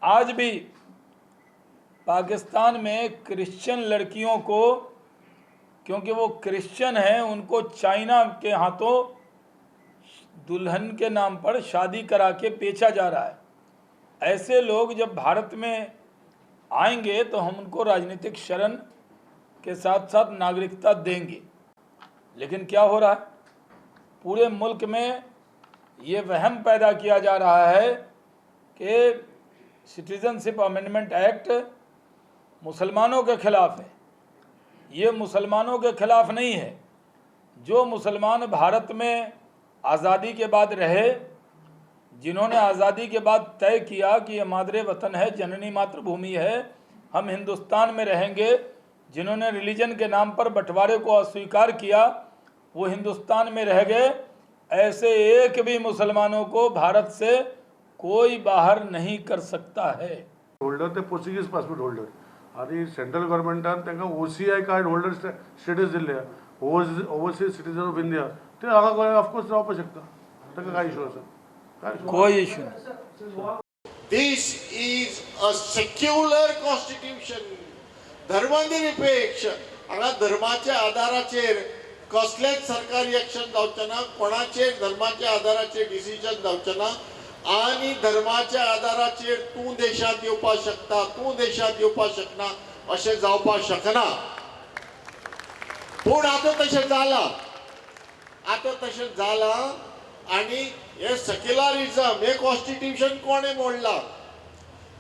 आज भी पाकिस्तान में क्रिश्चियन लड़कियों को, क्योंकि वो क्रिश्चियन हैं, उनको चाइना के हाथों दुल्हन के नाम पर शादी करा के बेचा जा रहा है। ऐसे लोग जब भारत में आएंगे तो हम उनको राजनीतिक शरण के साथ साथ नागरिकता देंगे। लेकिन क्या हो रहा है, पूरे मुल्क में ये वहम पैदा किया जा रहा है कि सिटीजनशिप अमेंडमेंट एक्ट मुसलमानों के ख़िलाफ़ है। ये मुसलमानों के ख़िलाफ़ नहीं है। जो मुसलमान भारत में आज़ादी के बाद रहे, जिन्होंने आज़ादी के बाद तय किया कि ये मादरे वतन है, जननी मातृभूमि है, हम हिंदुस्तान में रहेंगे, जिन्होंने रिलीजन के नाम पर बंटवारे को अस्वीकार किया, वो हिंदुस्तान में रह गए। ऐसे एक भी मुसलमानों को भारत से कोई बाहर नहीं कर सकता है। होल्डर ते पोर्चुगीज पासपोर्ट होल्डर आनी सेंट्रल गव्हर्मेंटान तांकां OCI card holder status दिल्ले, ओवरसीज सिटीजन ऑफ इंडिया. ते हांगा गोंयांत ऑफकोर्स रावपाक शकता. ताका काय इशू आसा? काय issue? कोई इशू नहीं। This is a secular constitution. धर्मनिरपेक्ष. हांगा धर्माच्या आधाराचेर कसलेच सरकारी एक्शन जावचें ना, कोणाचेर धर्माच्या आधाराचेर डिसिजन जावचें ना आनी धर्माच्या आधाराचेर तूं देशांत येवपाक शकता, तूं देशांत येवपाक शकना अशें जावपाक शकना. पूण आतां तशें जालां, आतां तशें जालां आनी हे सेक्युलरिजम, हे कॉन्स्टिट्यूशन कोणें मोडलां,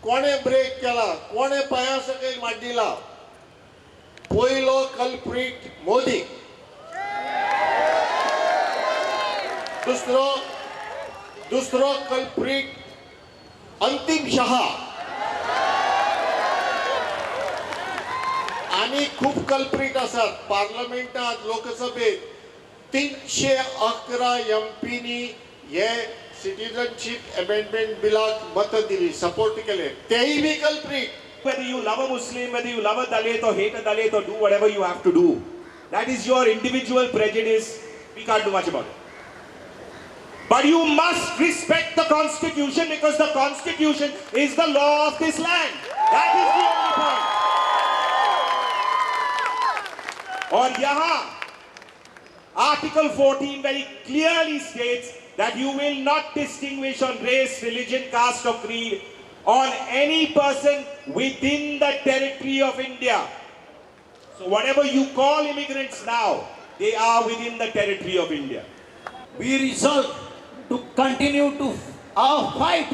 कोणें ब्रेक केला, कोणें पांया सकयल माड्डिला? पयलो कल्प्रीट मोदी, दुसरो कल्प्रीट अंतिम शहा आनी खूब कल्प्रीट आसात. पार्लमेंटात, लोकसभेत 311 एमपीनी हे सिटीजनशीप अमेंडमेंट बिलाक मतां दिली, सपोर्ट केले, तेय बी culprit. Whether you love a Muslim, whether you love a Dalit or hate a Dalit or do whatever you have to do, that is your individual prejudice. We can't do much about it. But you must respect the Constitution, because the Constitution is the law of this land. That is the only point. और यहाँ Article 14 very clearly states that you will not distinguish on race, religion, caste or creed on any person within the territory of India. So whatever you call immigrants now, they are within the territory of India. We resolve to continue to our fight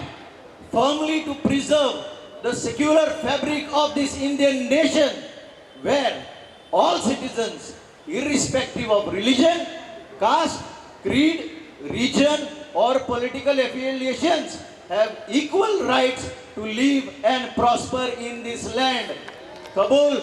firmly to preserve the secular fabric of this Indian nation, where all citizens, irrespective of religion, caste, creed, region or political affiliations, have equal rights to live and prosper in this land. Kabul.